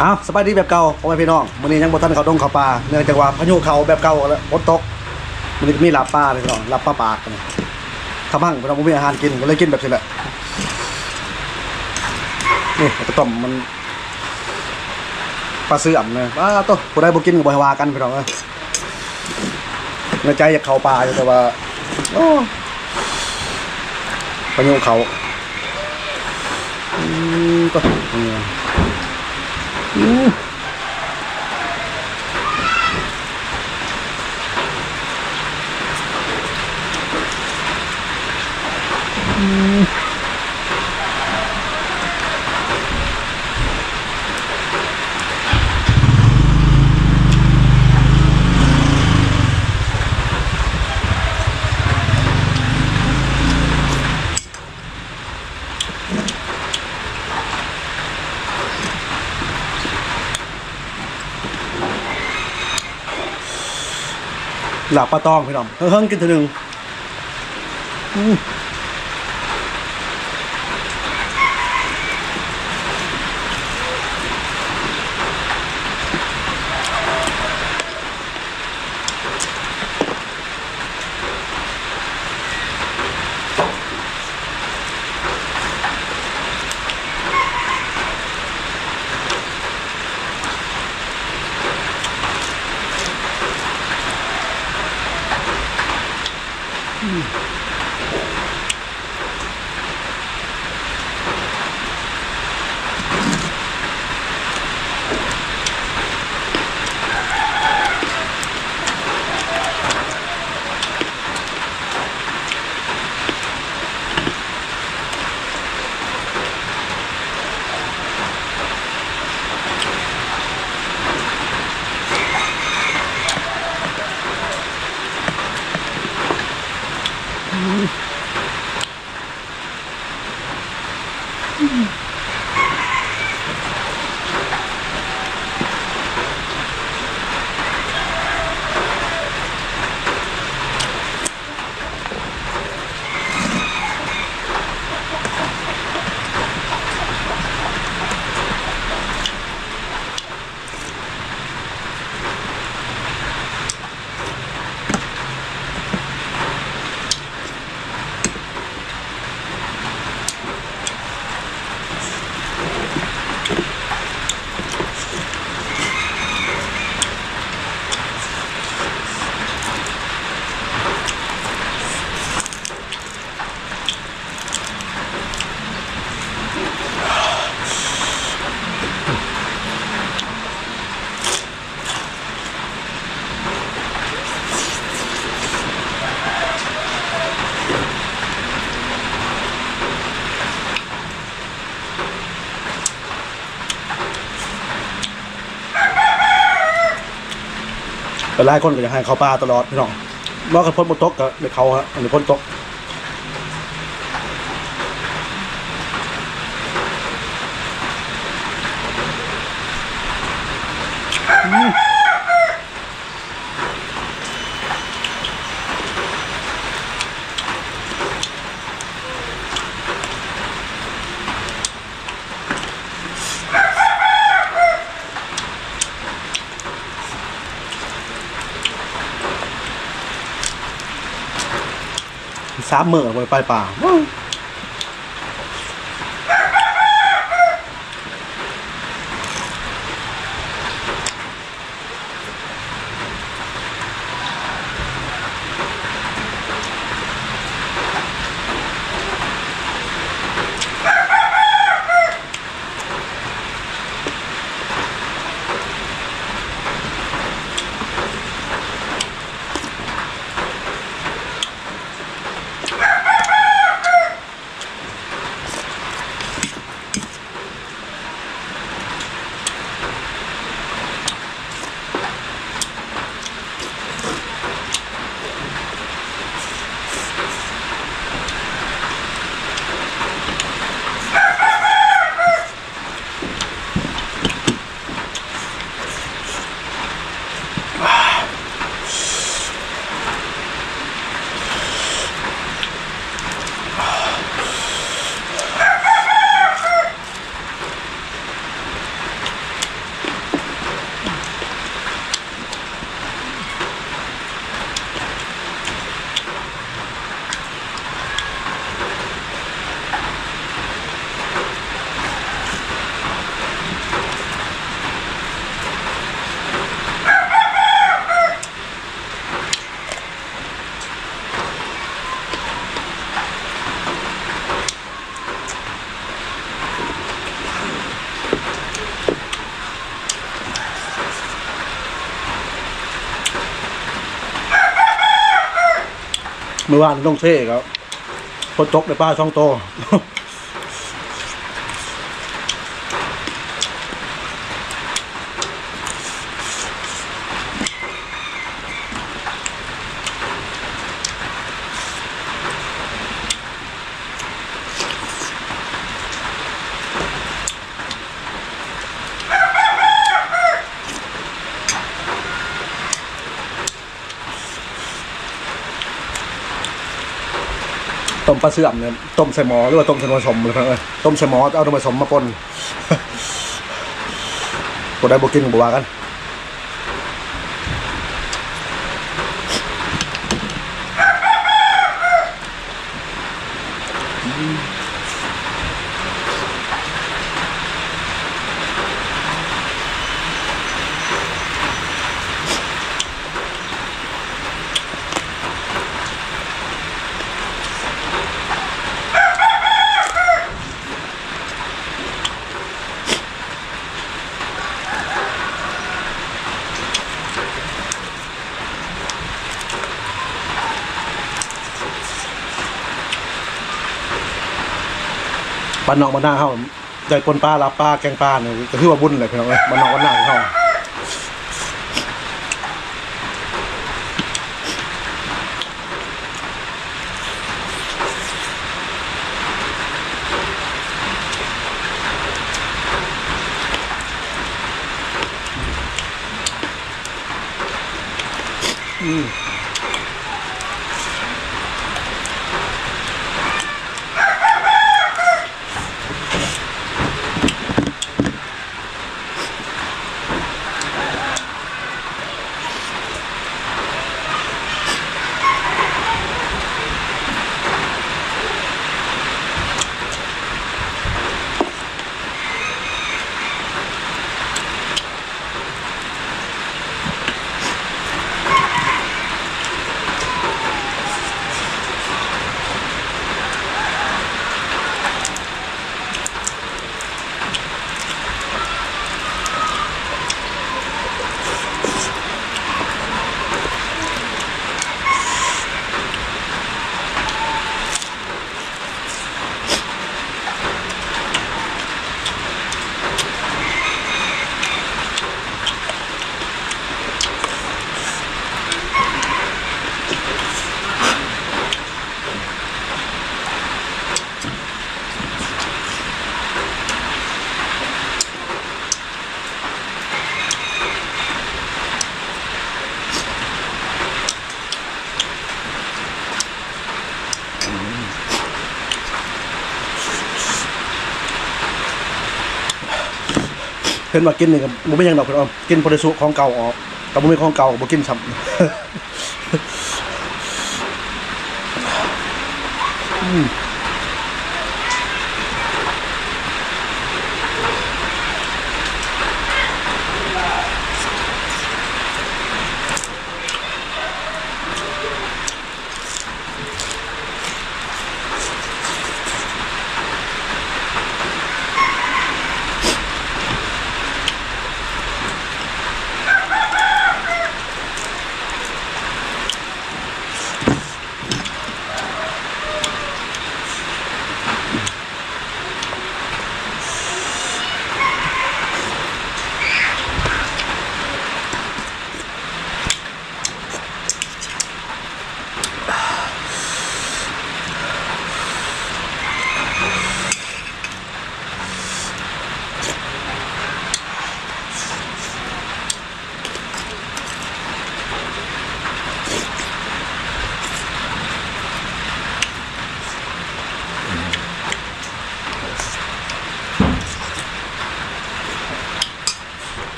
ອ້າວ ສະບາຍດີແບບເກົ່າ ພໍ່ແມ່ພີ່ນ້ອງ. ມື້ນີ້ຍັງບໍ່ທັນເຂົ້າດົງເຂົ້າປ່າ ເນື່ອງຈາກວ່າພາຍຸເຂົ້າແບບເກົ່າ ແລ້ວຝົນຕົກ. ມື້ນີ້ກໍມີລາບປາພີ່ນ້ອງ ລາບປາປາກ. ທຳພັງພີ່ນ້ອງ ບໍ່ມີອາຫານກິນ ກໍເລີຍກິນແບບຊີ້ແຫຼະ. ນີ້ ເຂົ້າຕົ້ມມັນ ປາເຊື່ອມນະ. ອ້າໂຕ ຜູ້ໃດບໍ່ກິນກໍບໍ່ໃຫ້ວ່າກັນພີ່ນ້ອງເອີຍ. ໃນໃຈຢາກເຂົ້າປ່າຢູ່ ແຕ່ວ່າ ໂອ້ ພາຍຸເຂົ້າ. ອືມ ໂຕ ອືມ ອືມ ອືມ. ລາບປາຕອງພີ່ນ້ອງ ເຫິງໆ ກິນເທື່ອໜຶ່ງ. ອືມ. ຫຼາຍໆຄົນກໍຢາກໃຫ້ເຂົ້າປ່າຕະຫຼອດພີ່ນ້ອງ ບໍ່ ຄັນຝົນບໍ່ຕົກກໍໄດ້ເຂົ້າ. ອັນນີ້ຝົນຕົກ. ສາມມື້ບໍ່ໄດ້ໄປປ່າ. ມື້ວານລົງເຊກໍຝົນຕົກ ໄດ້ປາສອງໂຕ. ຕົ້ມປາເຊື່ອມນີ້ ຕົ້ມໃສ່ໝໍ້ ຫຼືວ່າຕົ້ມໃສ່ໜ່ວຍສົ້ມ ພີ່ນ້ອງເອີຍ. ຕົ້ມໃສ່ໝໍ້ ເອົາໜ່ວຍສົ້ມມາປົ່ນ. ຜູ້ໃດບໍ່ກິນກໍບໍ່ວ່າກັນ. ບ້ານນອກບ້ານນາເຮົາ ໄດ້ປົ່ນປາ ລາບປາ ແກງປານີ້ ກໍຖືວ່າບຸນແຫຼະ ພີ່ນ້ອງເອີຍ. ບ້ານນອກບ້ານນາເຮົາ. ເພິ່ນວ່າກິນນີ້ກໍບໍ່ມີຫຍັງດອກ ເພິ່ນວ່າກິນພໍໄດ້ສູບຂອງເກົ່າອອກ ຖ້າບໍ່ມີຂອງເກົ່າກໍບໍ່ກິນຊ້ຳ. ອືມ.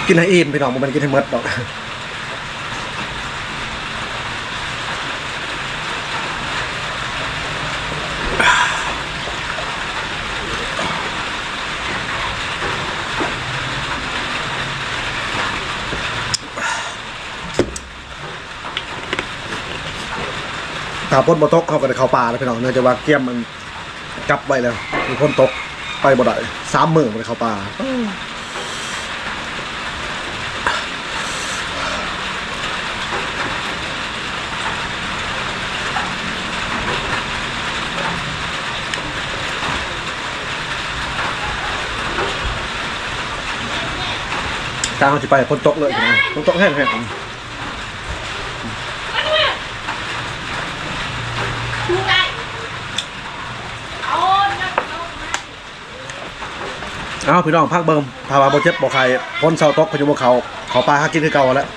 ກິນໃຫ້ອີ່ມ ພີ່ນ້ອງ ບໍ່ແມ່ນກິນໃຫ້ໝົດດອກ. ອ ຖ້າຝົນບໍ່ຕົກ ເຮົາກໍໄດ້ເຂົ້າປ່າແລ້ວພີ່ນ້ອງ ເນື່ອງຈາກວ່າກຽມມັນກັບໄວ້ແລ້ວ ຝົນຕົກໄປບໍ່ໄດ້ ສາມມື້ບໍ່ໄດ້ເຂົ້າປ່າ. ຖ້າເຮົາຊິໄປ ຝົນຕົກເລີຍ ຝົນຕົກແຮງໆ. ເອົາ ພີ່ນ້ອງ ພັກເບິ່ງ ຖ້າວ່າບໍ່ເຈັບບໍ່ໄຂ້ ຝົນເຊົາຕົກ ພາຍຸບໍ່ເຂົ້າ ເຂົ້າປ່າຫາກິນຄືເກົ່າຫັ້ນແຫຼະ.